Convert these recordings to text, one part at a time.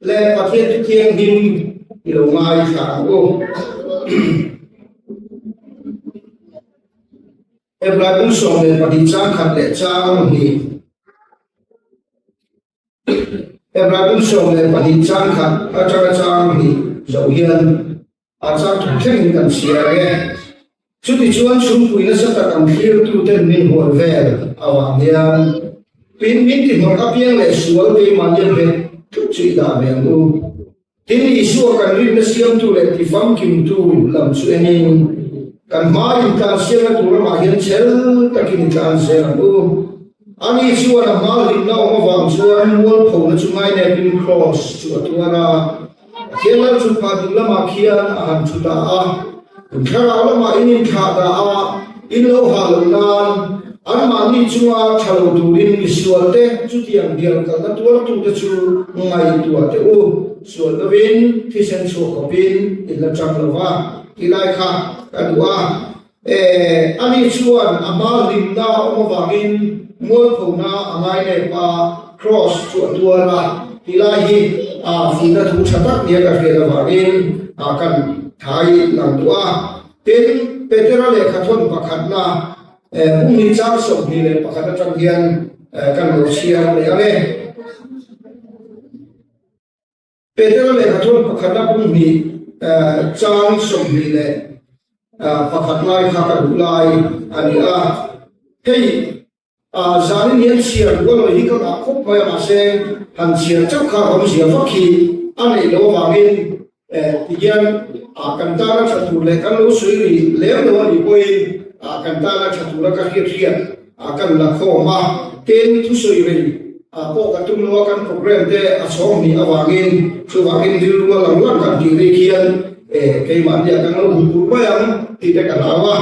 Le Pathian chu thianghlim i lo ngaithla ang u. Hebrai bung 12 chang khat leh chang hnih. Hebrai bung 12 chang khat atanga chang hnih zoh hian a chang thum thlengin kan chhiar ang e. Chutichuan chhungpui nasa tak ang thlirtuten min hual vel avang hian pin min tihnawk apiang leh sual keimahnia bet tlut chu i dah ve ang u. Tin, Isua kan rinna siamtu leh tifamkimtu lam chu enin kan hmaiin tlansiamna tur lamah hian chhel takin i tlan zel ang u. Ani chuan a hma hlimna awm avang chuan mualphona chu ngainepin kraws chu a tuar a. Pathian lal chu pha ding lamah khian a han thu ta a, in thlarau lamah in inthlah dah a, in lo hah loh nan anmahni chunga tha lo turin misualte chutiang bial kalna tuartute chu ngaihtuah teh u, sual lovin thisen chhuah khawpin in la chang lo va tih lai kha ka duh a. E, ani chuan a hma hlimna awm avangin mualphona a ngai lep a, Kraws chu a tuar a, ti lai hi a fuihna thu tha tak nia ka hriat avangin a kan thai lang duh a. Tin, Petera lehkha thawn pakhatna, e, bung hnih chang 21 atang hian kan lo chhiar leh ang e. Petera lehkha thawn pakhatna bung hnih chang 21 lai kha ka duh lai a ni a. Hei zanin hian chhiar duh alawi hi ka ngah khawp mai a, mahse han chhiar chauh kha awmzia vak hi a neih loh avangin tihian kan tana tha tur leh kan lo sawi ri lem lo a nih pawhin kan tana tha tura ka hriat hriat kan la khawm a. Tin, thusawi rei pawh ka tum lo a, kan program te a chhawng hnih avangin chuvangin rilru a lang lang kan tih rik hian keimahni ah kan lo hmu tur mai ang tih te ka hlau a,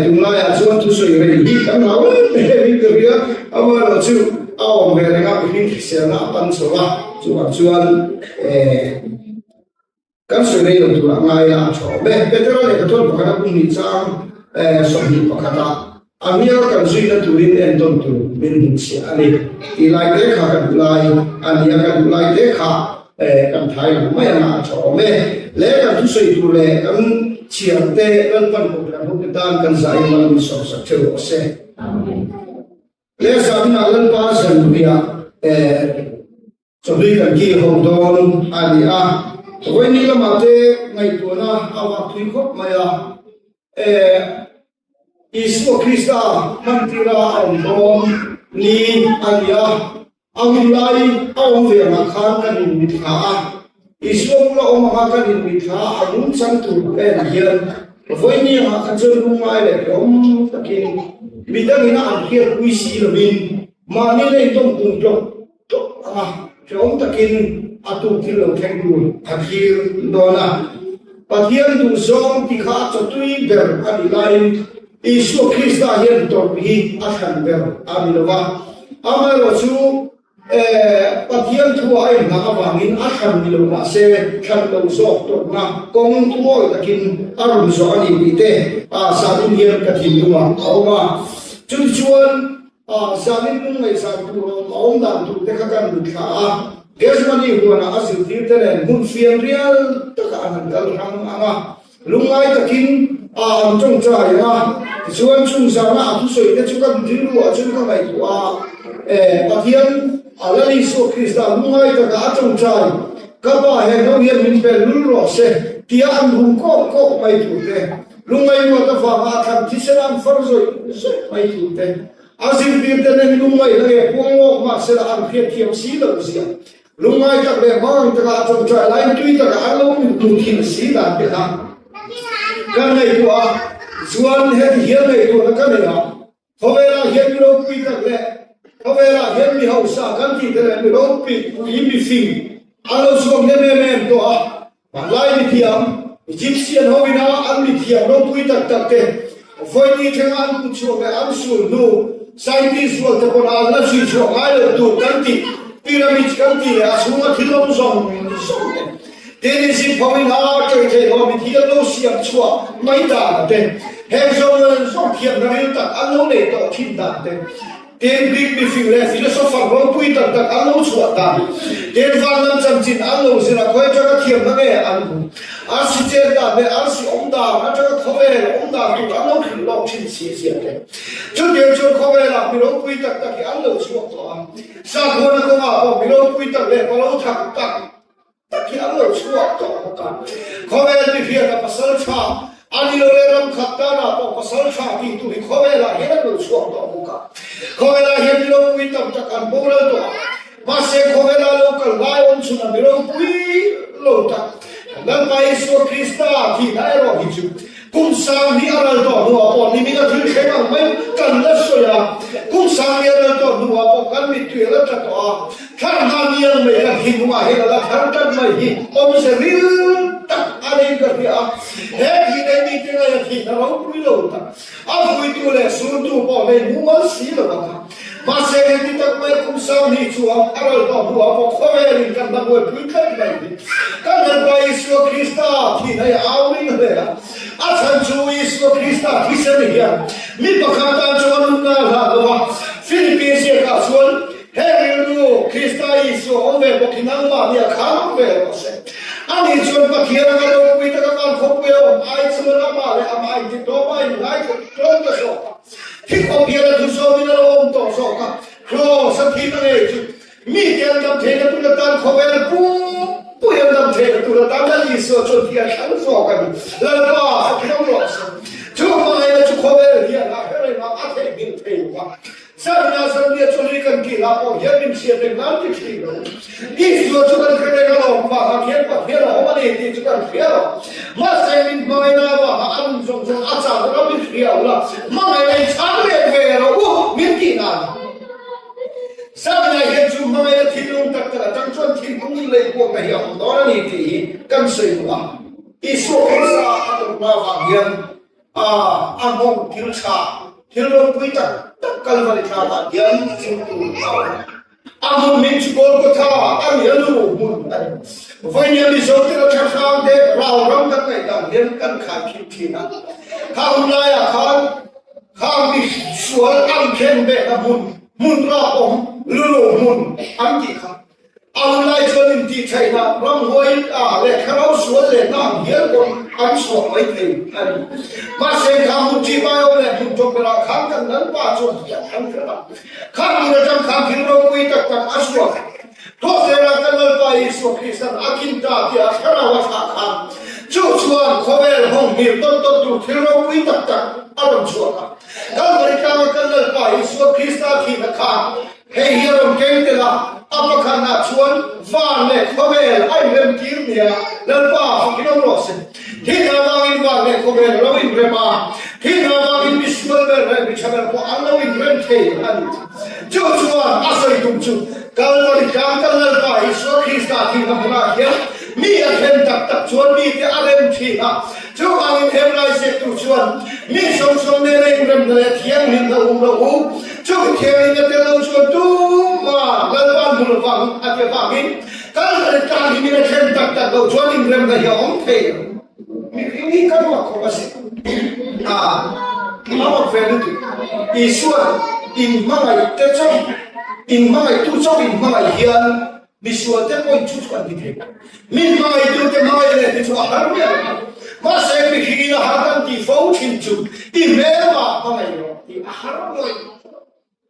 tunlaiah chuan thusawi rei hi kan hlau em em in ka hria, amaherawh chu a awm ve reng a, mihring hriselna a pan chho a, chuvang chuan Kan sawi rei lo turah ngai a tha awm e. Petera lehkha thawn pakhat a bung hnih chang 21 ah a hnial kan zuina turin entawn tur min hnutchhiah a ni. Tih lai te kha ka duh lai a ni a, ka duh lai te kha kan thai lang mai anga a tha awm e. Le kan thusawi tur leh kan chhiar te Lalpan kohhran hote tan kan zai mal min sawmsak theuh rawh se. Le zaninah Lalpa zanriah Chawhlui kan kil ho dawn a ni a, vawiini lamah te ngaihtuahna a vak thui khawp mai a. Eh, Isua Krista hmantira a awm dawn ni a ni a, a hun lai a awm ve angah khan kan inmitthla a, Isua bula awm anga kan inmitthla a, a nungchang tur en hian vawiini angah khan chuan lungngai leh hlawm takin midangin a an hriatpui si lovin mahni lei tawng tum tlawk tlawk ang a, hrehawm takin a tuk thil lo thleng tur a thlir dawn a. Pathian duhzawng ti kha a chawtui ber a nih laiin Isua Krista hian tawrh hi a thlan ber a ni lo va. Amaherawhchu, Pathian thu a inhlah avangin a thlan ni lo mah se, thlan lo zawk tawrhna kawng thuawi takin a rawn zawh a ni tih te zanin hian ka thinlungah a awm a. Chutichuan, A zanin lungngaihzan tur awm a awm dan tur te kha kan lut thla a, Gethsemane huanah a zirtirte nen hmun fian rial takah an han kal hrang ang a, lungngai takin a an tawngtai ang a, tichuan chung zana a thusawi te chu kan rilruah chuan ka ngaihtuah a, e, Pathian a Lal Isua Krista lungngai takah a tawngtai, Ka Pa he hno hian min pel lul rawh se tia an rum kawk kawk mai tur te. Lungngaihruat avanga a thlan thisen an far zawih zawih mai tur te, a zirtirte nen lungngaihna nge puang lawk mahsela an hriatthiam si loh zia, lungngai tak leh hmangang taka a tawngtai laiin tui taka an lo mit hmuh thin si dan te kha kan ngaihtuah a, chuan heti hian ngaihtuahna ka nei a, khawvelah hian mi ropui tak leh khawvelah hian mi hausa kan tih te leh mi ropui pui mi fing an lo chhuak hnem em em tawh a. Hmanlai mithiam, Egyptian ho ina an mithiam ropui tak tak te, vawiini thlenga an kut chhuak leh an sul hnu, scientist rual te pawn an la chhui chhuah ngai lo tur kan tih, pyramids kan tih leh a chhunga thil awm zawng zawng te, tin Egypt ho ina ṭei theih ho mithiam lo siam chhuah mai dan te, heng zawng zawng thiamna ril tak an lo nei tawh thin dan te. Tin, Greek mifing leh philosopher ropui tak tak an lo chhuah dan, tin van lam chanchin an lo zir a, khawi atanga thiamna nge an hmuh? Arsi chen dan leh arsi awm dan atanga khawvel awm dan tur an lo hrilh lawk thin si zia te. Chutiang chuan khawvelah mi ropui tak tak hi an lo chhuak tawh a, sakhuana kawngah pawh mi ropui tak leh palo thak tak tak hi an lo chhuak tawh bawk a. Khawvel mi hriata pasal tha a ni lo leh ram khat tanah pawh pasal tha tih tur hi khawvelah hian an lo chhuak tawh bawk a. Khawvelah hian mi ropui tam tak an boral tawh a, mahse khawvela lo kal lai awm chhun a mi ropui lo tak Lalpa Isua Krista thihna erawh hi chu Kum sang hi a ral tawh hnuah pawh nimin a thil thleng ang mai kan la sawi a, kum sang hi a ral tawh hnuah pawh kan mittui a la tla tawh a, thlar hna ni ang mai kan thinlungah hian a la thar ṭan mai hi awmze ril tak a nei ka hria a, he thih nei mite ngaih a thihna ropui lo tak, a vuitu leh suntu pawh nei mumal si lo ang a. Mahse heti tak mai kum sang hi chuan a ral tawh hnuah pawh khawvelin kan la buaipui tlat mai hi. Kan Lalpa Isua Krista thihna hi a au ring hle a. A chhan chu Isua Krista thisen hian mi pakhat tan chuan nunna a hlan lo va. Philipi ziakah chuan he rilru Krista Isua awm ve bawk hi nangmahni a kham awm ve rawh se. Ani chuan Pathian anga ropui taka van khawpui a awm ai chuan amah leh amah intitlawm a inngaithla tlawm ta zawk a. Thi khawp hian a thu sawmin a lo awm tawh zawk a, Kraws a thihna ngei chu mite an dam theihna tur atan khawvel pumpui an dam theihna tur atan Lal Isua chuan thi a thlang zawk a ni. Lalpa fakhiam rawh se. Chu hmangaihna chu khawvel hian a hre reng a, a theihnghilh thei lo va. Zanina zanriah chu ri kan kih lah pawh hian min hriat reng nan ti thin lo. Isua chu kan hre reng alawm, vangah khian Pathian a awm a ni tih chu kan hria lo. Mahse min hmangaihna avanga a nun zawng zawng a chang ram i hria u la, hmangaihna i chhang leh ve rawh u min tih nan. Zanina hian chu hmangaihna thinlung tak tak atang chuan thinlung in lei buakna hi a awm dawn a ni tih hi kan sawi duh a. Isua Krista a tawrhna avang hian A a nghawng thil tha, thil ropui tak tak Kalvari thlakah hian chim tur a awm. A hmun hming chu Golgotha a ni a lu hmun a ni. Vawinia Mizote la tha hrang te rau ram kan ngaihdan hian kan khaikhin thin a. Kha hun laiah khan khang mi sual an khen behna hmun, hmun rap awm, lulu hmun an tih kha. A hun lai chuan intihtheihna ramhuai a leh thlarau sual lehna ang hial pawh an chhuah mai thei a ni. Mahse, kha hmun ṭihmaiawm leh hmun tawp berah khan kan Lalpa chuan hian an hrilh a. Kha hmun aṭang khan thil ropui tak tak a chhuak. Thawhzela kan Lalpa Isua Krista'n a kin ta tih a thlarau a thlah khan chu chuan khawvel hawng hmir tawn tawn tur thil ropui tak tak a rawn chhuak a. Kalvari tlanga kan Lalpa Isua Krista thihna khan Hei hi a rawn keng tel a, a pakhatnah chuan van leh khawvel a inrem tir nia, Lalpa fakin awm rawh se. Thihna avangin van leh khawvel a lo inrem a, thihna avangin mi sual ber leh mi tha ber pawh an lo inrem thei a ni. Chu chuan a sawi tum chu Kalvari tlang kan Lalpa Isua Krista thihna hmunah hian mi a thlen tak tak chuan mite a rem thin a, Chuvangin Hebrai ziaktu chuan mi zawng zawng nena inremna leh thianghlimna um lo u, chu thianghlimna tel lo chuan tumah Lalpa hmu lo vang a ti avangin Kalvari tlang hi min a thlen tak tak lo chuan inremna hi a awm thei lo. Mihring hi kan mak khawp asin. A a mak ve lutuk. Isua'n inhmangaih te chauh, inhmangaihtu chauh inhmangaih hian Misual te pawhin chu chu an ti thei. Mi hmangaihtu te hmangaih leh ti chu a har miah lo. Mahse mihringin a har kan tih fo thin chu i hmelmah hmangaih rawh tih a har ngawih.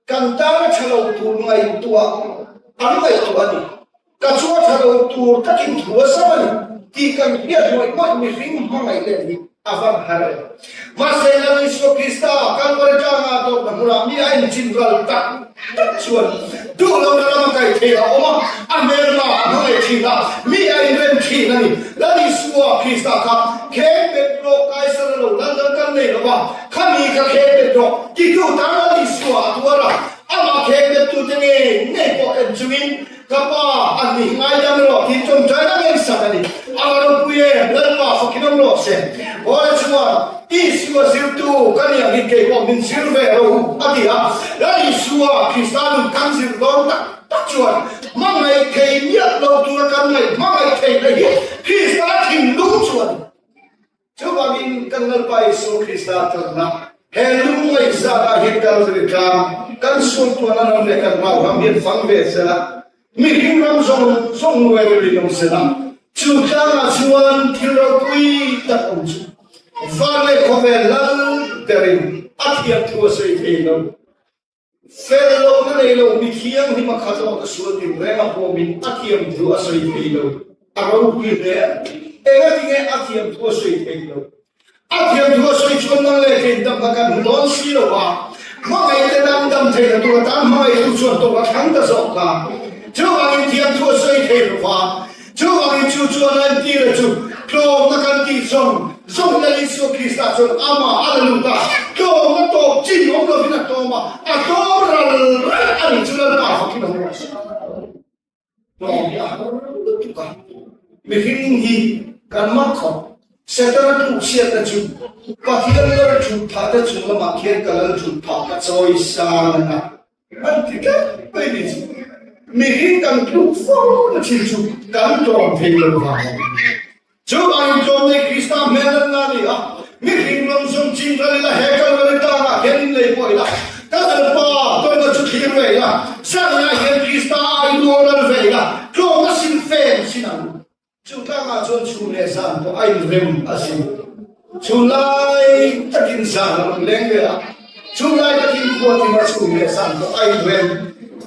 Kan tan a tha lo tur ngaihtuah an ngaihtuah a ni. Ka chu a tha lo tur takin thu a sam a ni tih kan hriat ngawih ngawih mihring hmangaih leh hi A van har e. Mahse Lal Isua Krista Kalvari tlanga tawpna hmunah mi a inchin ral tak tak chuan duh lohna lama kai theih a awm a, a hmelma a hmangaih thin a, mi a inrem thin a ni. Lal Isua Krista kha kheng bet rawh Kaisar a lo lal dang kan nei lo va, khami kha kheng bet rawh titu tan Lal Isua a tuar a, amah kheng bettute ngei ngei pawh en chungin Ka pa, an ni ngaidam erawh tih tawngtai a ngaihsak a ni. A va ropui em, Lalpa fakin awm rawh se. Paula chuan, Isua zirtu ka ni angin kei pawh min zir ve rawh u, a ti a. Lal Isua Krista nun kan zir dawn tak tak chuan hmangaih thei miah lo tura kan ngaih hmangaih theihna hi Krista thinlung chu a ni. Chuvangin kan Lalpa Isua Krista tawrhna. He lungngaihzat ah hian Kalvari tlang kan suangtuahna ram leh kan rau ram hian fang ve sela, mihring ram zawng zawng nuai rel in awm sela, chu tlangah chuan thil ropui tak awm chu van leh khawvel lal berin a thiam thu a sawi thei lo. Fel lohna nei lo mi thianghlim a khat awk a sual tin reng a pawmin a thiam thu a sawi thei lo. A ropui hle. Engatinge a thiam thu a sawi thei lo? A thiam thu a sawi chuan nang leh kei damna kan hmu dawn si lo a, hmangaihte dam dam theihna tur atan hmangaihtu chuan tawk a thlang ta zawk a. Chuvangin thiam thu a sawi thei lo va, chuvangin chu chuan a entira chu tlawmna kan tih zawng zawng Lal Isua Krista chuan amah a la lut a, tlawmna tawp chin awm lovin a tlawm a, a tlawm ral ral a nih chu Lalpa fakin a awm rawh se. Tlawm hi a har lutuk a, mihring hi kan mak khawp. Setana tlukchhiatna chu Pathian lal thut phah te chung lamah khian ka lal thut phah ka chawi sang a na an ti tlat mai ni chu. Mihring kan tluk fo na thin chu kan tlawm thei lo vang a ni. Chuvangin tlawmnei Krista hmel lanna a ni a, mihring lam zawng chin ral ila he Kalvari tlangah hian in lei pawh ila, ka Lalpa tawna chu thlir ve ila, zanah hian Krista a i luang ral ve ila, tlawmna sin fen sin ang. Chu tlangah chuan chhun leh zan pawh a inrem asin. Chhun lai takin zan a rawn leng ve a, Chu lai takin khua tima chhung leh san pawh a inrem.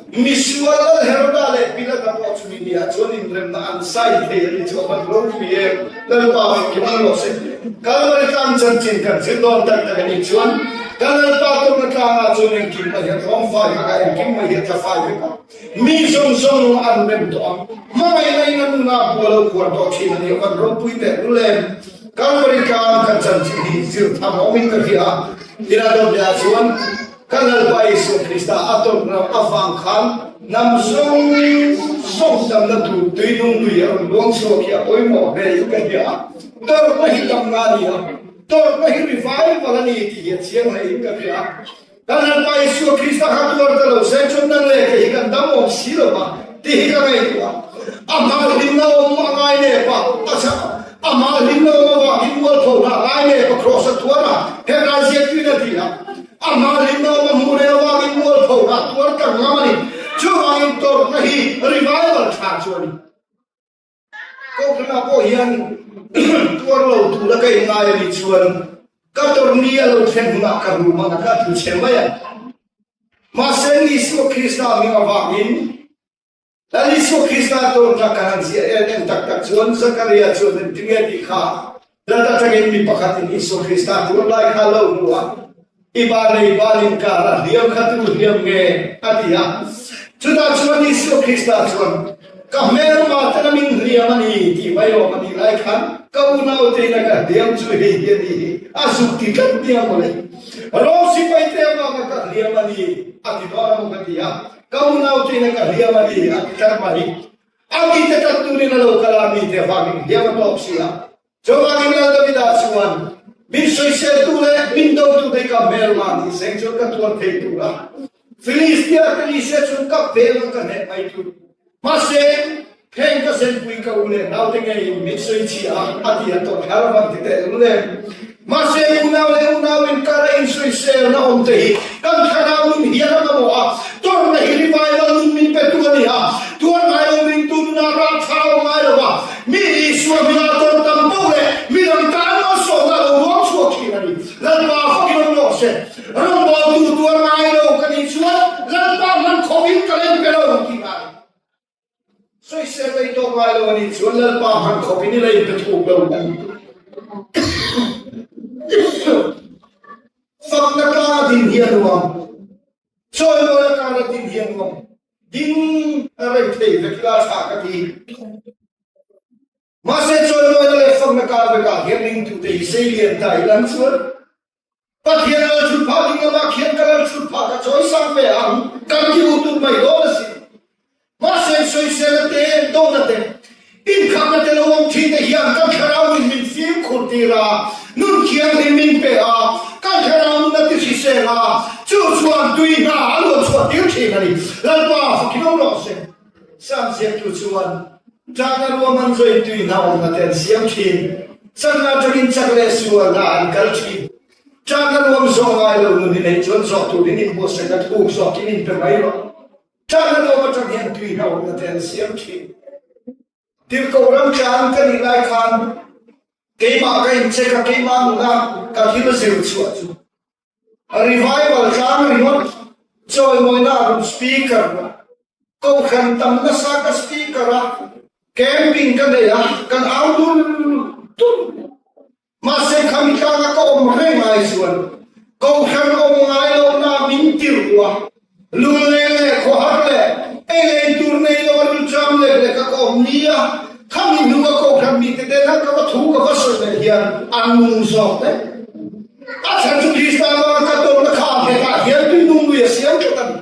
Misual Lal Heroda leh Pilata pawh chu mi niah chuan inremna an sai thei a ni chu a van ropui em! Lalpa fak i rawh se. Kalvari tlang chanchin kan zir dawn tak tak a nih chuan ka Lalpa tawpna tlangah chuan engkim mai hi a tlawm fai vek a, engkim mai hi a tla fai vek a. Mi zawng zawng an rem tawh ang. Hmangaihna in a nuna bua lo khuar tawh thin a ni. A van ropui teh lul em! Kalvari tlang kan chanchin hi zir tham awmin ka hria a. Tina dawt leh ah chuan kan Lalpa Isua Krista a tawrhna avang khan hnam zawng zawng damna tur tuinung lui a rawn luang chhuak hi a pawimawh hle in ka hria a. Tawrhna hi damna a ni a, tawrhna hi revival a ni tih hi a chiang hle in ka hria a. Kan Lalpa Isua Krista kha tuar ta lo se chuan nang leh kei hi kan dam awm si lo va tih hi ka ngaihtuah. Amah hlimna awm a ngai nep a, a chhak a. Amah hlimna awm avangin mualpho hna a ngai nep a, kraws a tuar a, Hebrai ziaktuin a ti a. Amah hlimna awm a hmuh reng avangin mualpho hna tuar tak ngam a ni. Chuvangin tawrhna hi revival tha chu a ni. Kohhranah pawh hian tuar lo tura ka inngai a nih chuan ka tawrhni a lo thlen hunah ka rum ang a, ka tlu chhe mai ang. Mahse, Isua Krista hming avangin Lal Isua Krista tawrhna ka han ziah em em tak tak chuan Zakaria chuan engtinge tih kha dat atangin mi pakhatin Isua Krista tuar lai kha a lo hmu a, I ba nei bal inkar a hliam kha tu hliam nge? a ti a. Chutah chuan Isua Krista chuan, Ka hmelma ten a min hliam a ni tih mai awm a nih lai khan ka unaute ina ka hliam chu hei hi a ni hi a zuk ti tlat nia mawle. Rom sipai te avanga ka hliam a ni a ti dawn a maw ka ti a, ka unaute ina ka hliam a ni a ti tlat mai. A mite tlat turin a lo kal a, mite avangin hliam a tawk si a. Chuvangin Lal Davida chuan, Min sawiseltu leh min dotu te ka hmelma ni seng chuan ka tuar thei tur a, Filistia te ni se chuan ka vel ang ka hneh mai tur. Mahse, pheng ka senpui ka u leh naute ngeiin min sawichhia a, a ti a tawrh har vang ti teh lul em. Mahse, unau leh unau inkara insawiselna awm te hi kan thlarau nun hian a mamawh a, tawrhna hi revival nun min petu a ni a, tuar ngai lo ringtu nunah rah tha a awm ngai lo va, Mi Isua hmingah tawrh tam poh leh mi dang tan malsawmna a lo ruang chhuak thin a ni. Lalpa fakin awm rawh se. Rawngbawltu tuar ngai lo ka nih chuan Lalpa hman khawpin ka leng pe lo tih ngai. Sawisel lei tawk ngai lo a nih chuan Lalpa hman khawpin i lei pe thuk lo ang. Fakna tlanga din hi a nuam. Chawimawina tlanga din hi a nuam. Ding a rei thei vek ila tha ka ti. Mahse chawimawina leh fakna kar vekah hian ringtute hi sei lian ta ila an chuan Pathian lal thut phah ding lamah khian ka lal thut phah ka chawi sang ve ang kan ti u tuk mai dawn asin. Mahse sawisela te, dawna te, Inkhakna te lo awm thin te hian kan thlarau in min fimkhur tir a, nun thianghlim min pe a, kan thlarau nun a ti hrisel a, chu chuan tui hna a luan chhuah tir thin a ni. Lalpa fakin awm rawh se. Sam ziaktu chuan tlakna ruahman zawin tui hna awmna te an siam thin. Chakna atangin chak leh sualna an kal thin. Ṭahna nuam zawh ngai lo nun i neih chuan zawh turin inbuatsaihna thuk zawkin inpe mai rawh. Ṭahna nuam aṭang hian tui hlauhawmna te an siam ṭhin. Tirhkoh ram tlang ka nih lai khan keimah ka incheck a, keimah nuna ka thil zir chhuah chu Revival tlang ringawt chawimawina rawn speaker rawh. Kohhran tam nasa ka speaker a, camping ka nei a, kan au dur dur. Mahse khami tlanga ka awm reng ai chuan Kohhran awm ngai lohna min tirh a, lungleng leh khawhar leh ei leh tur nei lo a rilṭam lek lek a ka awm ni a, khami hnunga Kohhran mite tena ka va thu ka va sawi leh hian an nung zawk daih. A chhan chu Krista avanga ka tawrhna kha a nghet ah hian tuinung lui a siam tlat a ni.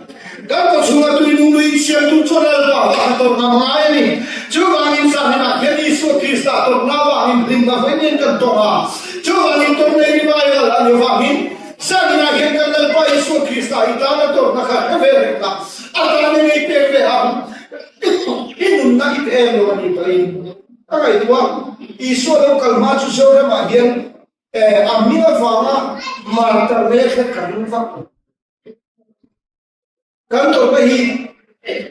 Kan kawchhunga tuinung lui insiamtu chuan Lalpa vanga tawrhna a ngai a ni. Chuvangin zaninah hian Isua Krista tawrhna avangin hlimna vawiin kan tawrh a. Chuvangin tawrhnei revival a ni vangin zaninah hian kan Lalpa Isua Krista i tana tawrhna kha hre ve reng la, a tan i ngei pek ve ang. I nunna i pe em lo a ni pawhin ka ngaihtuah. Isua lo kal hma chu Zoramah hian a hming avanga martar leh hret ka ring vak lo. Kan tawrhna hi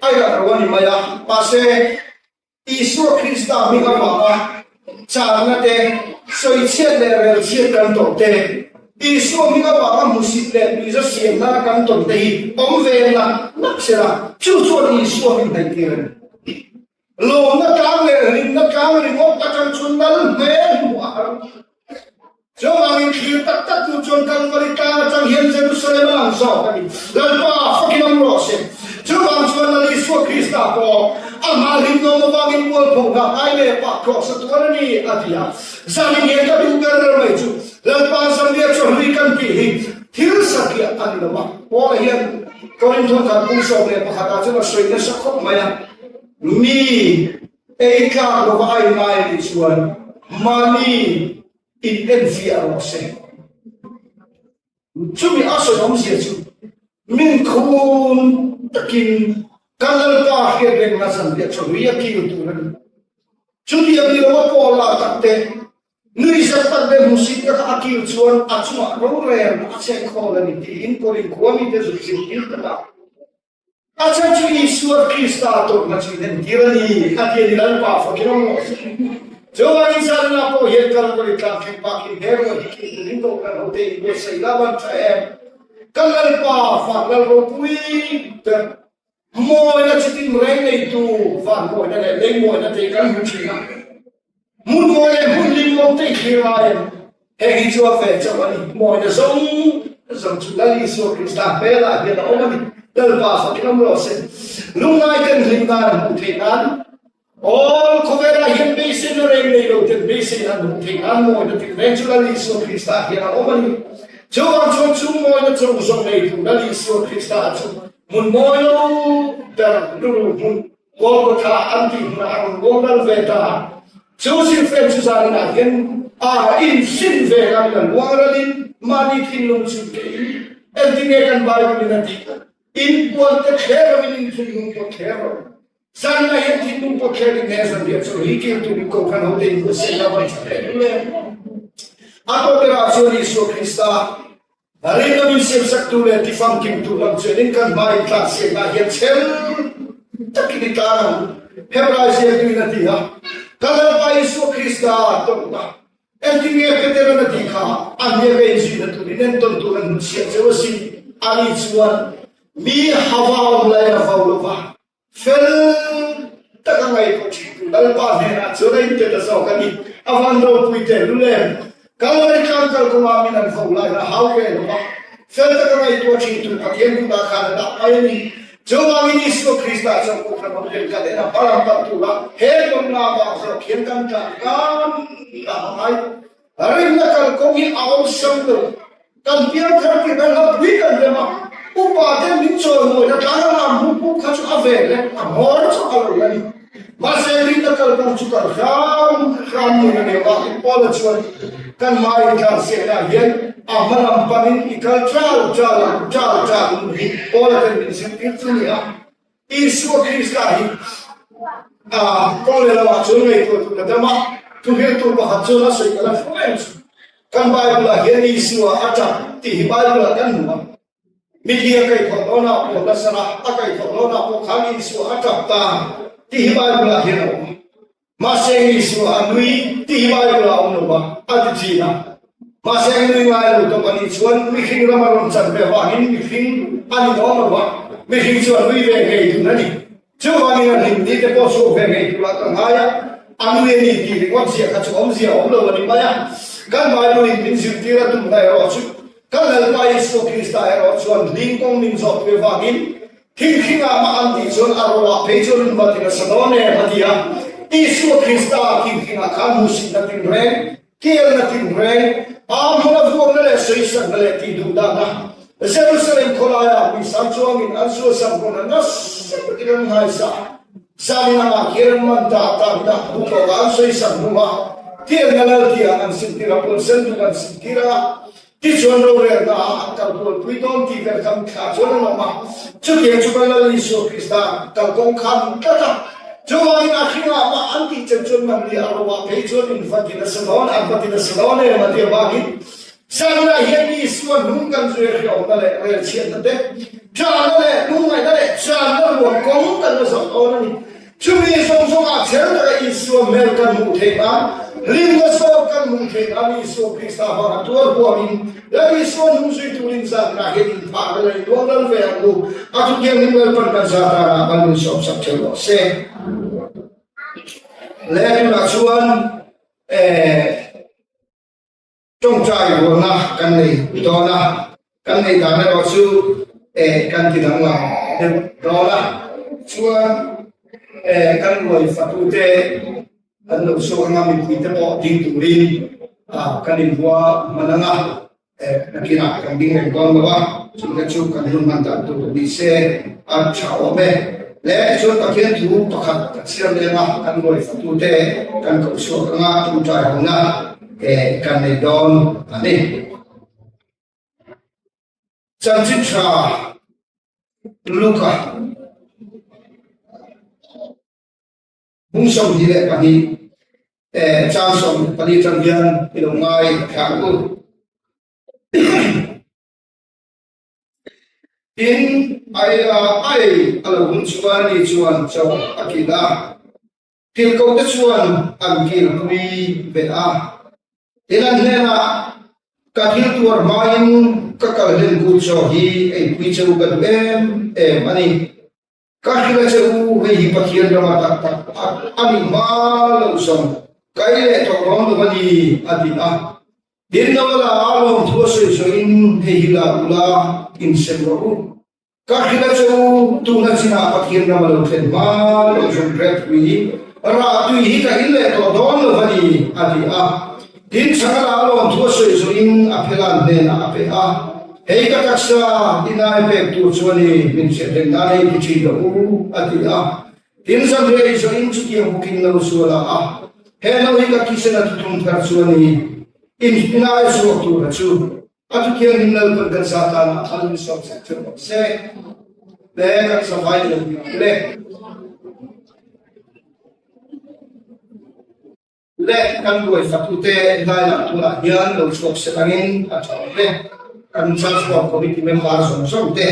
a iak lo a ni mai a, mahse Isua Krista hming avanga chakna te, sawichhiat leh relchhiat kan tawrh te, Isua hming avanga hmusit leh nuihza siamna kan tawn te hi awm ve nak nak sela, chu chuan Isua min hnaihtir a ni. Lawmna tlang leh hlimna tlang ringawt atang chuan lal hmel hmuh a har. Chuvangin thlir tak tak tu chuan Kalvari tlang atang hian Jerusalem a lang zawk a ni. Lalpa fakin awm rawh se. Chuvang chuan Lal Isua Krista pawh amah hlimnawm avangin mualpho nghah ngai leh pah thlawh sa tuar a ni a ti a. Zanin hian ka duh ber mai chu Lalpa Zambia chawhlui kan tih hi thil satliah a ni lo a. Paula hian Korintho khat pum 11 ah chuan a sawi nasa khawp mai a. Mi ei tlak lova a ingai a nih chuan mahni in enfiah rawh se. Chumi a sawi awmzia chu min khum takin ka Lalpa hriat rengna zanriah chawhlui a kil tur a ni. Chutiang ni lova Paula tak te, nuihzat tak leh hmuhsitna kha a kil chuan a chungah rorelna a chhekhawl a ni tiin Korin khua mite zuk zirtir ta a. A chhan chu Isua Krista tawrhna chu inentir a ni, a ti a ni, Lalpa fakin awm rawh se. Chuvangin Zanina pawh hian Kalvari tlang thleng bakin he ruah hi kil turin Kohhran hote inbuatsaih la van tha em? Kan Lalpa fak Lal ropui ber, mawina chitin reng neitu van mawina leh lei mawina te hi kan hmu thin a. Hmun mawi leh hmun limawm te i thlir lai em? Heng hi chu a ve chauh a ni. Mawina zawng zawng chu Lal Isua Krista hmelah hian a awm a ni. Lalpa fakin awm rawh se. Lungngai ten hlim nan hmuh theih nan, awl khawvelah hian beiseina reng nei lo ten beiseina an hmuh theih nan mawina tin reng chu Lal Isua Krista hian a awm a ni. Chuvang chuan chung mawina chauh zawng neitu Lal Isua Krista chu hmun mawi lo ber luru hmun Golgotha an tih hmunah a rawn boral ve ta a. Chu silfen chu zaninah hian a insin ve ngamin a luang ralin mahni thinlung chhun keiin engtinge kan Bible in a tih tak? Inpuan te thler lovin in thinlung pawh thler lo. Zaninah hian thinlung pawh thlerin he zanriah chu ri kil turin Kohhran hote in buatsaih lo a tha hle hle. A tawpberah chuan Isua Krista Rinna min siamsaktu leh tifamkimtu lam chuanin kan hma intlansiakna hian chhel takin i tlan ang. Hebrai ziaktuin a ti a, Ka Lalpa Isua Krista tawrhna, engtin nge Petera'n a tih kha, a hniaka inzuina turin entawn tur an hnutchhiah cheu asin. Ani chuan mi hava awm laiin a vau lo va, Fel taka ngaihtuah thintu Lalpa hnenah chuan a inpe ta zawk a ni. A van ropui tehlul em! Kalvari tlang kal kawngah min an vo laiin a hau ve lo va, fel taka ngaihtuah thintu Pathian kutah khan a dah mai a ni. Chuvangin Isua Krista chuan Kohhran ho ten kan en a, hmalam pan tura he tawnna avang zawk hian kan tlan hram hram a ngai. Rinna kalkawng hi a awmsam lo. Kan piangthar tih kan hlapui kan rem a, upa ten min chawimawina tlang a lam hmuh puk kha chu a ve leh a hmawr chu a lo la ni. Mahse rinna kalkawng chu kal hram hram nun a ni avangin Paula chuan kan hmai intlansiaknaah hian a hma lam panin i kal chal chal ang, chal chal nun hi Paula ten min zirtir chu ni a. Isua Krista hi a kawng leh lamah chuan ngaihtuah tur ka dam a, thuhriltu pakhat chuan a sawi ka la hru em chu. Kan Bible-ah hian Isua a ṭap tih hi Bible-ah kan hmu a. Mithi a kaihthawh dawnah pawh Lazara a kaihthawh dawnah pawh khan Isua a ṭap ta tih hi Bible-ah hian a awm a. Mahse Isua a nui tih hi Bible-ah a awm lo va, a ti ṭhin a. Mahse a nui ngai lo tawp a nih chuan mihring ram a rawn chan ve avangin mihring a ni dawn lo va, mihring chu a nui ve ngei dun a ni. Chuvangin a hlim ni te pawh chhuak ve ngei turah ka ngai a, a nui a ni tih ringawt ziah kha chu awmzia a awm lo a ni mai a. Kan Bible-in min zirtir a tumna erawh chu kan Lalpa Isua Krista erawh chuan hling kawng min zawh pui avangin thingthingah mah an tih chuan a roah phei chuan an va ti nasa dawn em a ti a. Isua Krista thingthingah khan hmuhsitna tinreng Kelna tinreng, a hmuna vuakna leh sawisakna leh tihduhdahna, Jerusalem khawlaiah puisang chuangin an sualsak rawn a nasa takin an nghaisa a. Zanin angah khian an man ta takna duhtawkah an sawisak hnu a, kelna lal tiang an sintir a, puan sen duk an sintir a, Tichuan rorelna ah an kal kualpui dawn tih vel kha mitthla chuan an awm a. Chutiang chu kan Lal Isua Krista kalkawng kha an tlat a. Chuvangin a hringah mah an tih cheu chuan man ni a ro ah phei chuan in va ti nasa dawn, an va ti nasa dawn em a ti avangin Zanah hian Isua hnung kan zui a hriawmna leh relchhiatna te, ṭahna leh lungngaihna leh channa ruang kawng kan la zawh dawn a ni. Chumi zawng zawngah chher taka Isua hmel kan hmuh theih nan, hlimna zawk kan hmuh theih nan Isua Krista vanga tuar huamin Lal Isua hnung zui turin zanah hian inphah vel a inluang lal ve ang u. A thu thianghlim Lalpan kan zah danah kan nun sawmsak theuh rawh se. Le tunah chuan eh Tawngtai rualna kan nei dawn a, kan nei dan erawh chu eh kan ti danglam deuh dawn a, chuan eh kan ruai fatute an lo chhuak anga mipuite pawh ding turin ah kan inhua hman anga eh nakinah kan ding reng dawn lo a, chungte chu kan hun hman dan tur ni se a tha awm e. Le tichuan Pathian thu pakhat kan siam leng a, kan ruai fatute kan koh chhuak anga tawngtai hona eh kan nei dawn a ni. Chanchin tha Luka bung 22 eh chang 14 tang hian i lo ngai thla ang u. Tin, ai ai a lo hun chuan ni chuan chaw a kil a. Tirhkohte chuan an kilpui ve a. Tin, an hnenah, Ka thil tuar hmain ka kal hlen kut chaw hi eipui che u ka duh em em a ni. Ka hrilh a che u, hei hi Pathian rama tak tak a nih hma loh zawng ka ei leh tawh dawn lo a ni, a ti a. Tin, Noela a lawmthu a sawi zawhin, Hei hi la ula, insem rawh u. Ka hrilh a che u, tuna chinah Pathian ram a lo thlen hma loh zawng grep tui, rah tui hi ka in leh tawh dawn lo a ni, a ti a. Tin, chhang a la lawm thu a sawi zawhin a phela'n hnenah a pe a, Hei ka taksa i nai pek tur chu a ni, min hriat reng nan ei ti ṭhin rawh u, a ti a. Tin, zanriah ei zawhin chutiang bawkin no chu a la a, He no hi ka thisen a thuthlung thar chu a ni, in nai chhuak tur a chu. A thu thianghlim Lalpan kan sa tan ah thal min sawm sak theuh rawh se. Le kan savai lo le. Le kan ruai fatute lai lam tunah hian lo chhuak se angin a tha awm e. Kan Church Board Committee member zawng zawng te.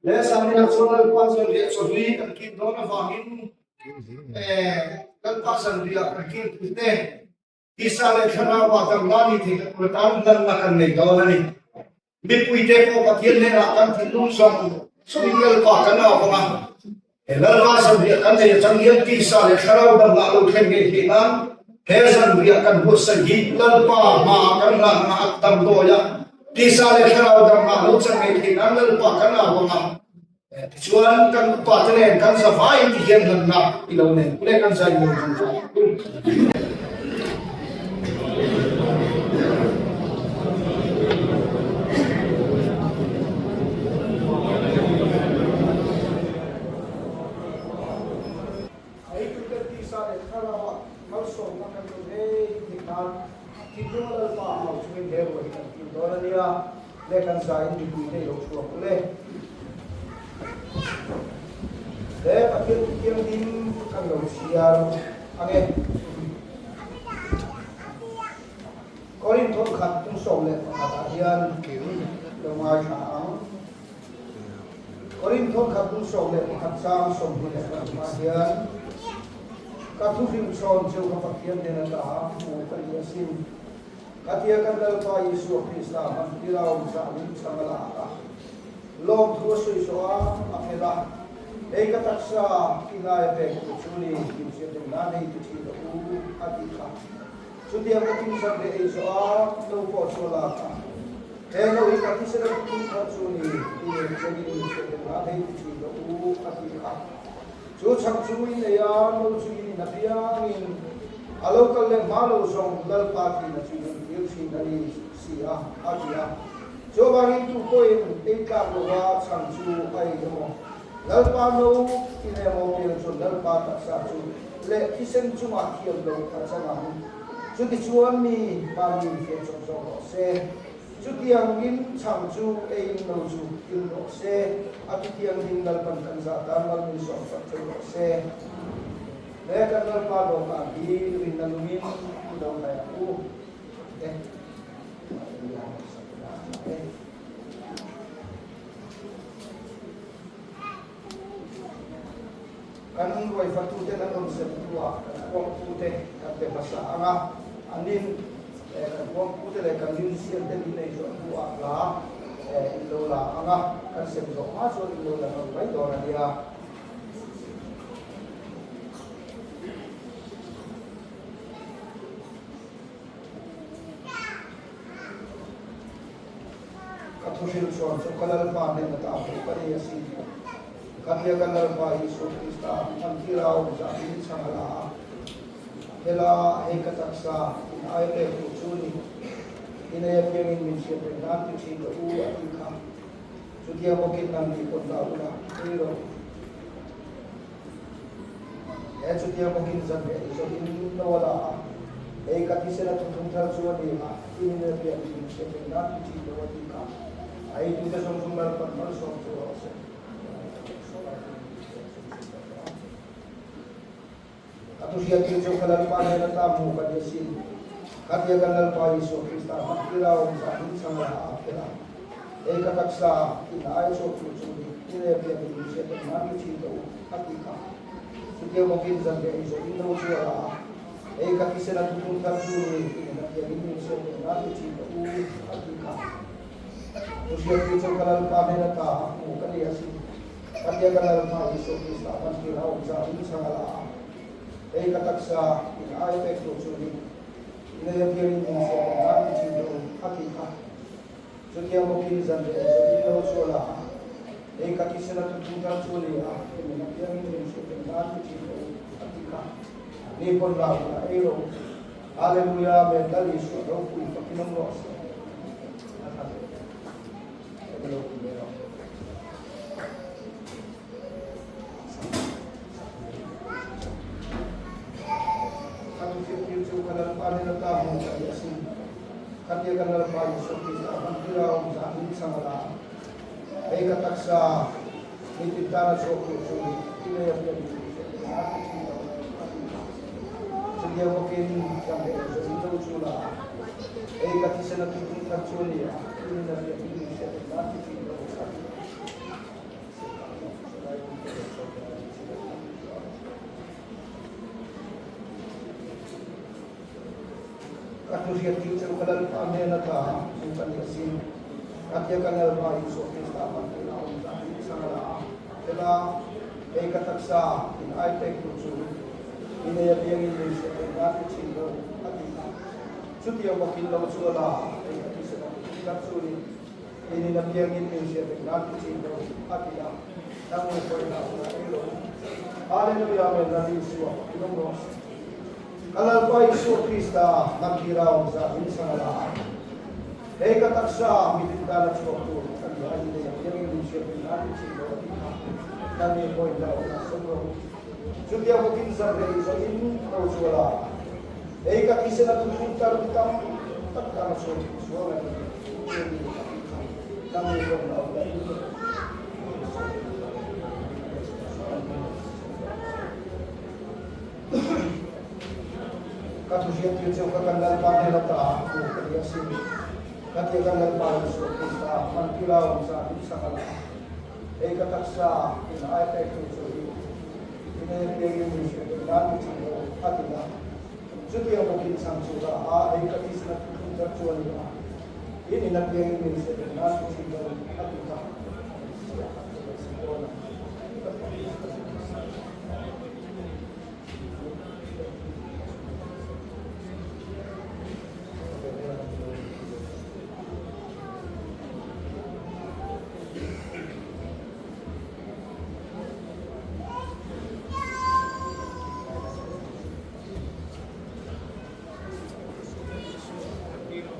Le Samina chuan Lalpa zanriah chawhlui kan kil dawn avangin eh Lalpa zanriah kan kil tur te tisa leh thlarau ah damna ni theihna tur atan hlanna kan nei dawn a ni. Mipuite pawh Pathian hnenah kan thinlung zawng zawngin Lalpa kan au vang a. He Lalpa zanriah kan nei atang hian tisa leh thlarau damna lo thlen ngei theih nan he zanriah kan buatsaih hi Lalpa hmaah kan hlanna a damdawi a, tisa leh thlarau damna lo chan ngei theih nan Lalpa kan au vang a. Tichuan kan upa te nen kan zavaiin ti hian hlanna i lo nei le kan zai mawi kan zai. Eitute tisa leh thlarauah malsawmna kan lo ngei theih nan thinlunga Lalpa hau chungin he ruah hi kan kil dawn a nia. Le kan zaiin mipui te i lo chhuak u le. Le Pathian thu thianghlim kan lo chhiar ang e. Korinth thawnkhat tung 11 ah hian lo ngaithla ang. Korinth thawnkhat tung 11 chang 26 ah hian ka thuhrilh chhawn cheu kha Pathian hnen ata hmu ka ni asin. Khatia kan Lalpa Isua Krista hman tir a awm chah min chhang a lak a, lawmthu a sawi zawh a, a phel a, Hei ka taksa i ngai a pek tur chu ni, inhriat reng nan hei ti thin rawh u, a tih kha. Chutiang ka thingsan leh ei zawh a, no pawh chu a lak a, He no hi ka thisen a thuthlung thar chu ni, inhriat inhriat reng nan hei ti thin rawh u, a tih kha. Chu chhang chu in ei a, no chu in in apiangin a lo kal leh hma lo zawng Lalpa thihna chu in tir thin a ni si a, a ti a. Chuvangin tu pawhin ei tlak lova chhang chu a ei emaw, Lalpa no in emaw pian chuan Lalpa taksa chu leh thisen chungah thiam lo a chang ang. Chutichuan mi mahni infiam chawp zawk rawh se. Chutiangin chhang chu eiin lo chu in rawh se, a chutiangin Lalpan kan zah tan mal min sawm sak thei rawh se. He kan Lalpa dawhkan hi rinna lungin i lo hnai ang u. E. Kan ruaifatuten an rawn sem hnuah kan kuangpute kan pe hmasa ang a, anin kan kuangpute leh kan rinsiamte min nei zawh hnuah hla in lo la ang a, kan sem zawh hma chuan in lo la ngam mai dawn a nia. Ka thuhrilh chuan chu ka Lalpa hnen ata hmuh ka ni a si. Ka tia ka Lalpa Isua Krista an thil a awm zah min chhang a la a. Hela hei ka taksa in ai pek tur chu ni. I nei apiangin min hriat reng nan ti thin ka u a tih kha. Chutia bawkin nang ni pawn la ula ei rawh. He chutia bawkin zan leh ni zawhin no a la a. Hei ka thisen a thuthlung thar chu a ni a, in in a pian thin hriat reng nan ti thin lo a tih kha. A eitute zawng zawng Lalpan malsawm chu rawh se. A thuhriattir chu ka Lalpa hnen ata hmu ka ni asin. Khatia kan Lalpa Isua Krista hman tir a awm zah hming chhang lah a phel a. Hei ka taksa in a ai chhuak tur chu ni, i rel pian in min hriat em nan ti thin teh u, a ti kha. Chutiang bawkin zan leh ei zawh in lo chu a la a. Hei ka thisen a thuthlung thar chu ni, i nen a pian in min hriat em nan ti thin teh u, a ti kha. Thuhriattir chu ka Lalpa hnen ata hmu ka ni asin. Khatia ka Lalpa Isua Krista hman tir a awm zah in chhang a la a. Hei ka taksa in ai pek tur chu ni. I nei apiang in min hriat reng nan ti thin teh u, a ti kha. Chutiang bawkin zan leh zawh in lo chu a la a. Hei ka thisen a thuthlung thar chu ni a, i min apiang in min hriat reng nan ti thin teh u, a ti kha. Ni pawn la hun a ei ro. Hallelujah, Amen, Lal Isua ropui fakin awm rawh se. A tha hle. Ka lo ti ve rawh. Ka thuhriattir chu ka Lalpa hnen ata hmu ka ni asin. Khatia kan Lalpa Isua Krista hman tir a awm zah min chhang a la a. Hei ka taksa nitin tana chhuak tur chu i nei a pian min hriat theih nan ti thin lo a ti kha. Chutiang bawkin kan leh zawh in lo chu la a. Hei ka thisen a thuthlung thar chu a ni a, i nin a pian min hriat theih nan ti thin lo a ti kha. Ka thuhriattir chu ka Lalpa hnen ata chu ka ni asin. Khatia ka Lalpa Isua Krista hman theihna awm zah hi chhang a la a. Hela hei ka taksa in ai pek tur chu i nei apiangin min hriat theih nan i thin lo a ti a. Chutiang bawkin lo chu a la a, hei ka thisen a thuthlung tak chu ni. I nin apiangin min hriat theih nan i thin lo a ti a. Nangni pawhin a hunah ei rawh u. Hallelujah Amen Lal Isua fakin awm rawh se. Ka Lalpa Isua Krista hmantir a awm zah in chhang a la a. Hei ka taksa mitin tana chhuak tur ka ni a, in nei apiangin min hriat in nan min chim rawh a tih kha nangni pawhin la hunah sawm rawh u. Chutiang bawkin zanrei zawhin ro chu a la a. Hei ka thisen a thuthlung tar mi tam tak tana chhuak tur sual a ni chu ni a tih kha nangni pawhin la hunah in rawh u. Ka thuhriattir chu ka kan Lalpa hnen ata hmuh ka ni asin. Ka tia kan Lalpa Isua Krista hman kila awm zat in sak a la. Hei ka taksa in ai pek tur chu hi in ei apiangin min hriat theih nan mi chhan lo a ti a. Chutiang bawkin chhang chu la a, hei ka thisen a thuthlung thar chu a ni a. In in apiangin min hriat theih nan mi chhan lo a ti ta.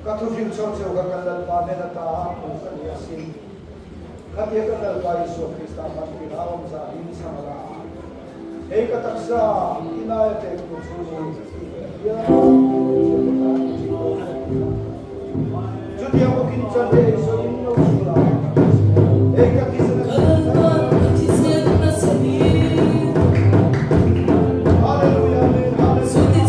Ka thuhrilh chho cheu kha kan Lalpa hnen ata hmuh ka ni asin. Khatia kan Lalpa Isua Krista hmantir a awm zah in chhang a la a. Hei ka taksa i laia pek tur chu ni tih leh hial Chutiang bawkin chan leh ei sawiin lo chhul a. Hei ka thisen a Hallelujah Amen Hallelujah.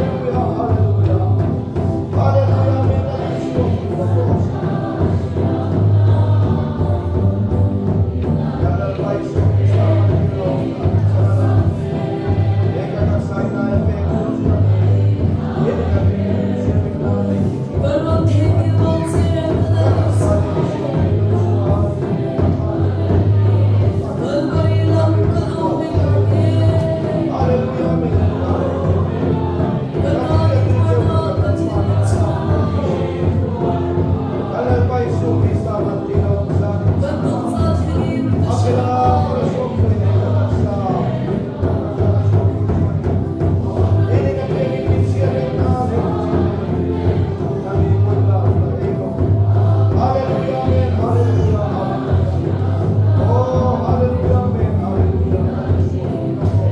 Hallelujah, hallelujah. Hallelujah, amen. Lal Isua hming a rawh se. Kan Lalpa Isua Krista hmangin lawm a ti chhan a. He ka taksa in ai a pek tur chu a ni. He ni kan ringin siaming nan hei ti thin Ka taksa ni ni siam thei lo chuan Hallelujah, amen. Kan hriat tur cheu chu kan Lalpa Kan Lalpa Isua Krista man ti lo zan in chhan a. A phela kawr a suak thuai nei ka taksa ka taksa a suak tur chu a ni. Enin a piangin min chhiat reng nan hei ti chin Kan ni pawn la la ei rawh. Hallelujah amen hallelujah hallelujah Oh hallelujah amen hallelujah kan Isua hming a rawh.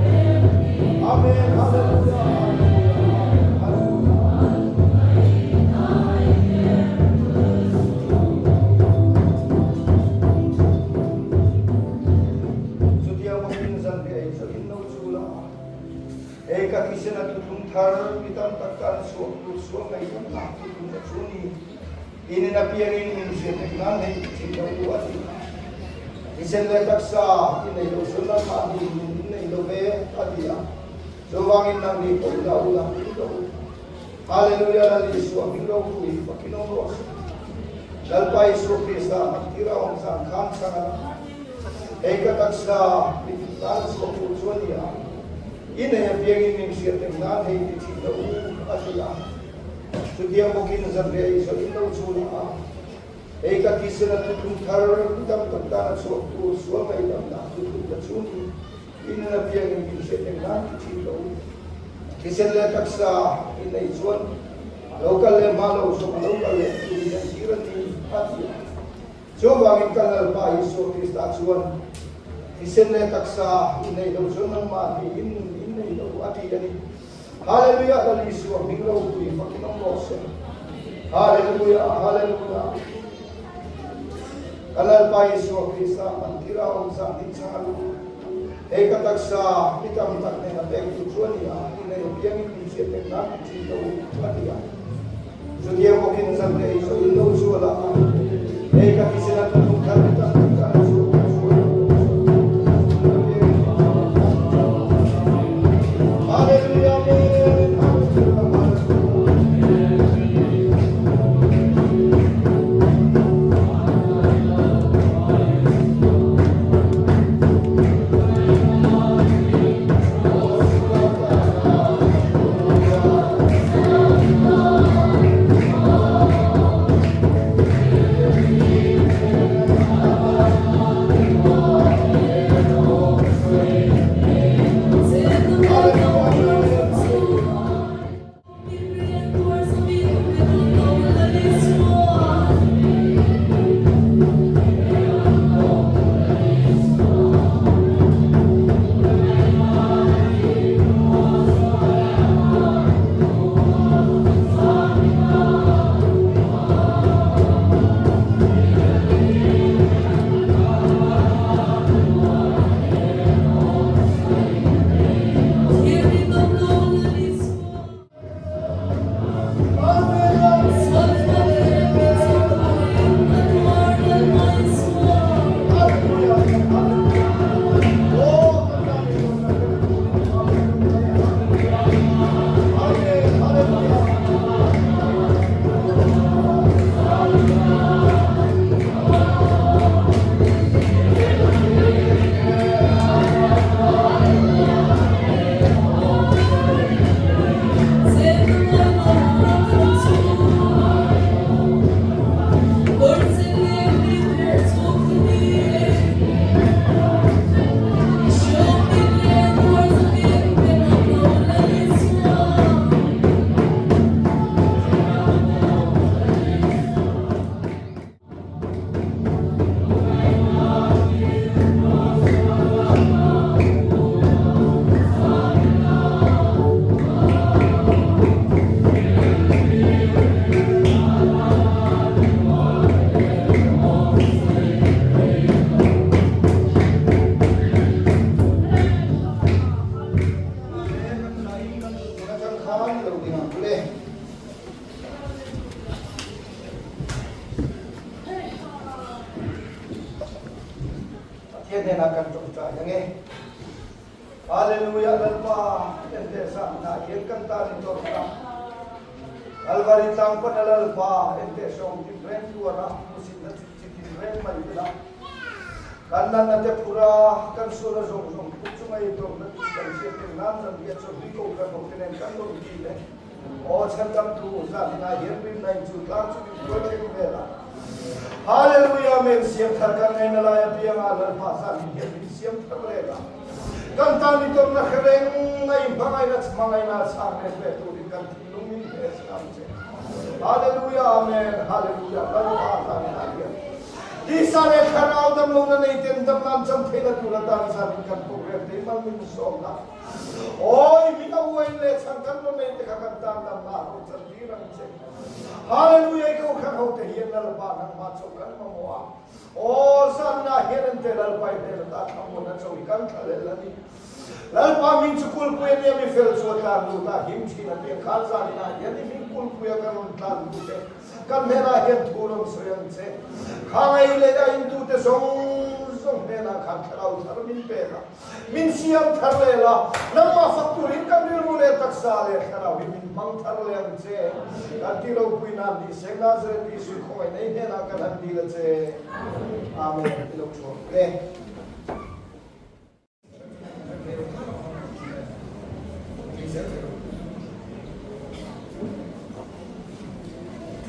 Amen hallelujah hallelujah amen hallelujah. Chutiang bawkin zanriah ei zawhin no chu la a, hei ka thisen a thuthlung thar mi tam tak tan chhuak tur sual ngaihdan nak thuthlung a chu ni. In in apiangin min hriat reng nan hei i thin lo u a ti a. Thisen leh taksa i nei lo chuan nangmahni nun in nei lo ve a ti a. Chuvangin nangni pawh i la u la in rawh u. Hallelujah Lal Isua hming ropui fakin awm rawh se. Lalpa Isua Krista hmantir a awm zan khan chhang a la. Hei ka taksa mitin tan a chhuak tur chu a ni a, i nei apiangin min hriat reng nan hei ti thin lo u a ti a. Chutiang bawkin zanriah ei zawh in lo chu la a, hei ka tisena thuthlung thar mi tam tak tan a chhuak tur sual ngaihdamna thuthlung ta chu ni. I nun apiangin min hriat reng nan ti thin lo. Thisen leh taksa i neih chuan lo kal leh hma lo zawng a lo kal leh turin an tir a ni, a ti a. Chuvangin ka Lalpa Isua Krista chuan, Thisen leh taksa i neih loh chuan nangmah ni in nun in nei lo, a ti a ni. Hallelujah! Lal Isua hming ropui fakin awm rawh se. Hallelujah! Hallelujah! Ka Lalpa Isua Krista hman tir a awm zan ding chang a lu. Hei ka taksa mi tam tak nen a pek tur chu a ni a, i nei apiangin min hriat reng nan ti thin lo a ti a. Chutiang bawkin zan leh ei zawh in lo chu a la a, hei ka thisen a thuthlung thar mi tam tak tan a chhuak tur chu a ni apiangin min hriat reng nan ti thin lo. Hallelujah Amen Hallelujah Hallelujah. ding ang le. Pathian hnenah kan tawngtai ang e. Hallelujah Lalpa enteh zahna hian kan tan i tawrhna Kalvari tlang pana Lalpa enteh hrawng tin reng tuara hmuhsitna chi tin reng mai ila kan natna te phura kan suala zawng zawng put chunga i tawrhna tih kan hriat eng nan zan hian chawlhni kohhran ho te nen kan rawn dil e. Aw chhandamtu zahna hian rinna in chu tlang chu min hruai thleng vel a. Hallelujah Amen Siam thar kan ngaina lai apianga Lalpa zahni hian min siam thar leh a. Kan tan i tawnna hre reng a i hmangaihna hmangaihna chhang let ve turin kan thinlung min hne chhang che. Hallelujah Amen Hallelujah Lalpa zahna hian tisa leh thlarau damlohna nei ten damna an chang theihna tur atan zanin kan program te mal min sawmna. Awi, min a uain leh chhan kan rawn nei te kha kan tan damna a rawn chan tir ang che. Hallelujah, i kohhran ho te hian Lalpa nangmah chaw kan mamawh a. Aw, zanna hian an te Lalpa i hmel ata thlamuan a chaw hi kan thlahlel a ni. Lalpa min chu kulpui a nia mi fel chu a tlan lut a, him thin a tia khan zaninah hian i hming kulpuia kan rawn tlan lut e. Kan hnenah hian thu rawn sawi ang che. Khangai leh a intute zawng zawng hnenah khan thlarau thar min pek a. Min siam thar leh la, nangmah fak turin kan rilru leh taksa leh thlarau hi min hmang thar leh ang che. Kan ti ropui nan ni seng Nazareth Isu khawngaih nei hnenah kan han dil a che. Amen. I lo thuam hle.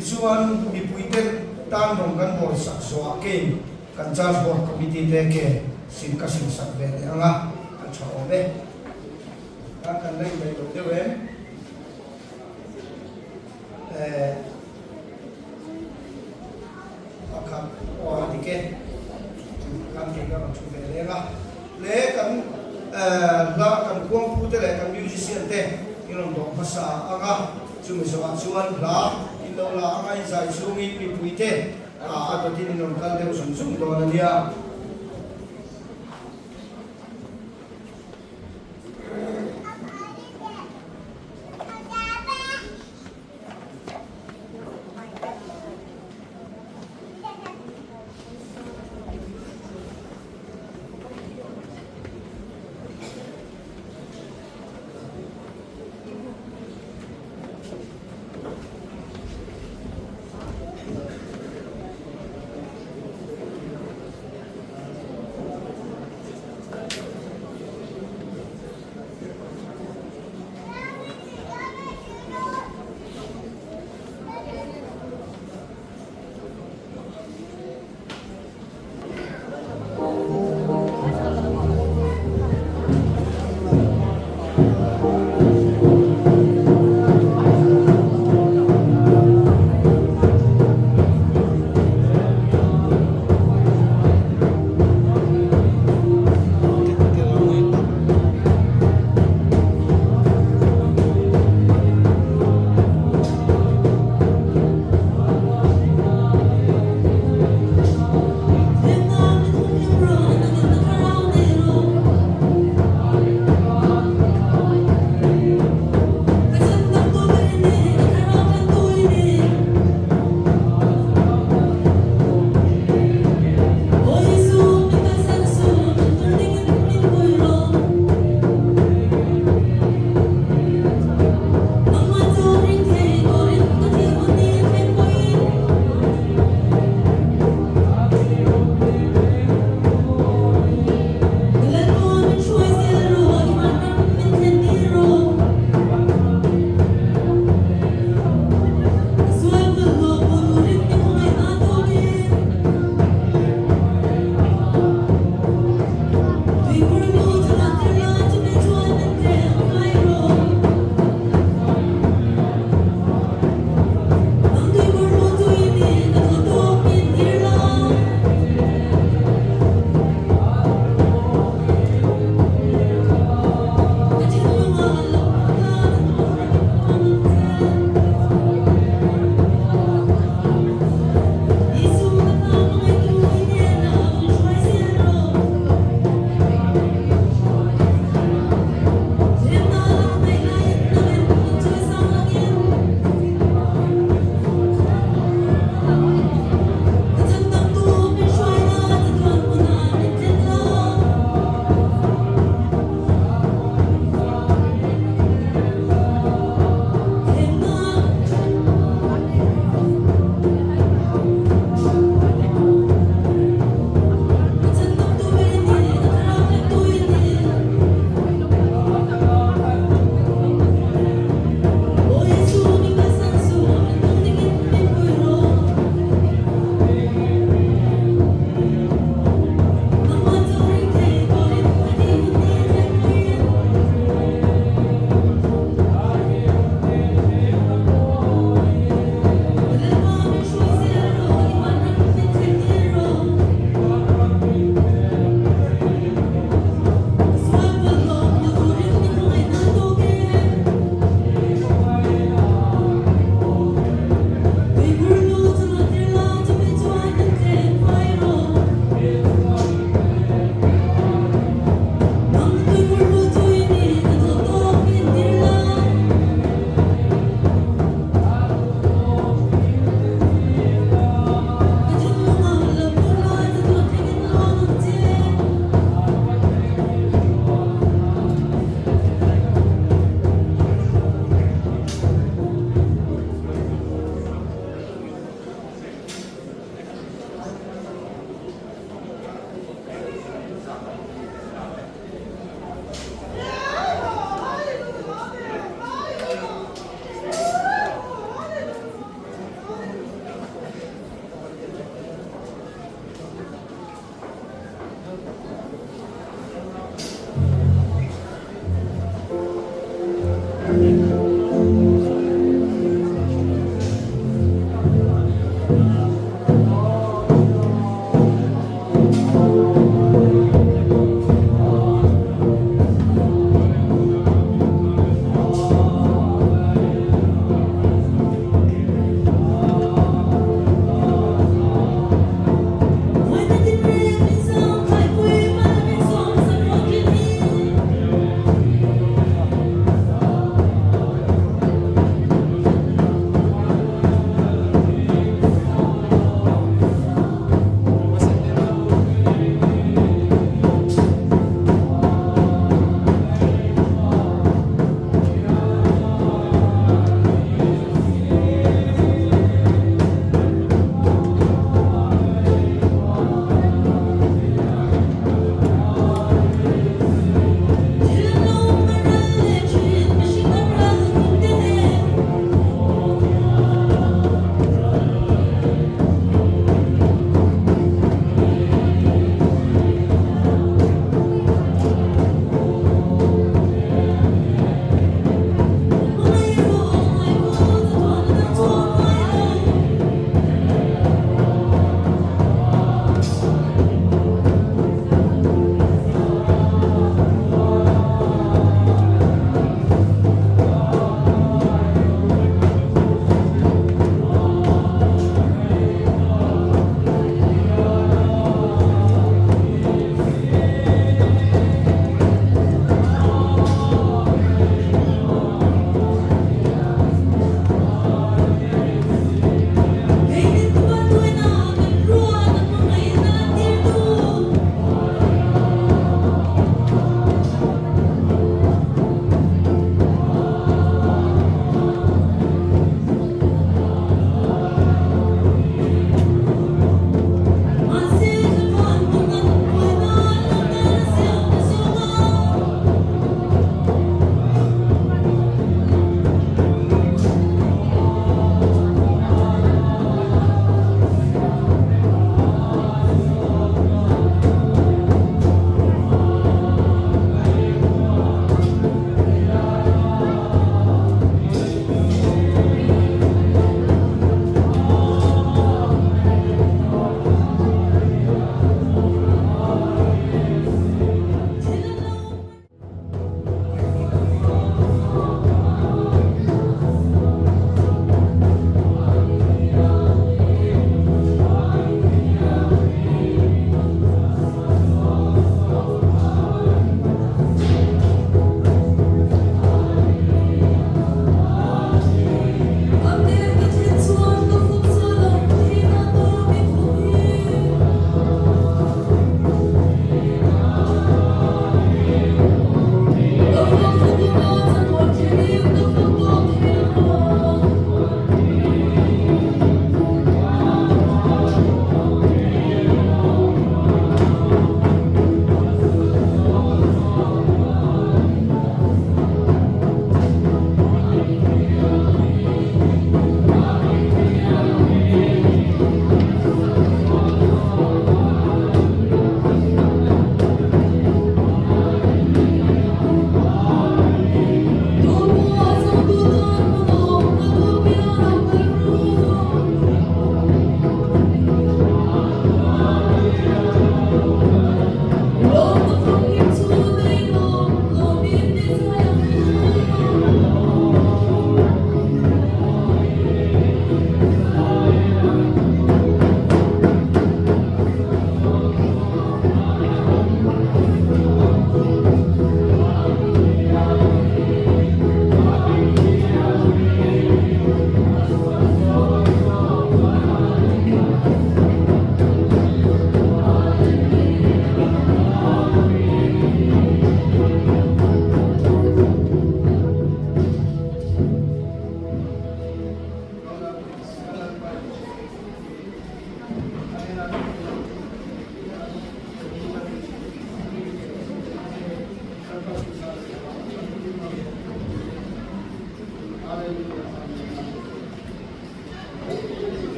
Tichuan mipuite tan rawng kan bawl sak zawhah keiin Kan Church Board Committee te ke sim ka sim sak ve leh ang a, a tha awm e. Khan kan la indaih lo deuh em? Eh, pakhat aw a dik e. Khan kei ka rawn thu ve leh ang a. Le kan eh hla kan khuangpu te leh kan musician te in rawn dawh hmasa ang a, chumi zawhah chuan hla in lo la ang a, in zai chhungin mipui te A dawtin in rawn kal deuh zung zung dawn a nia.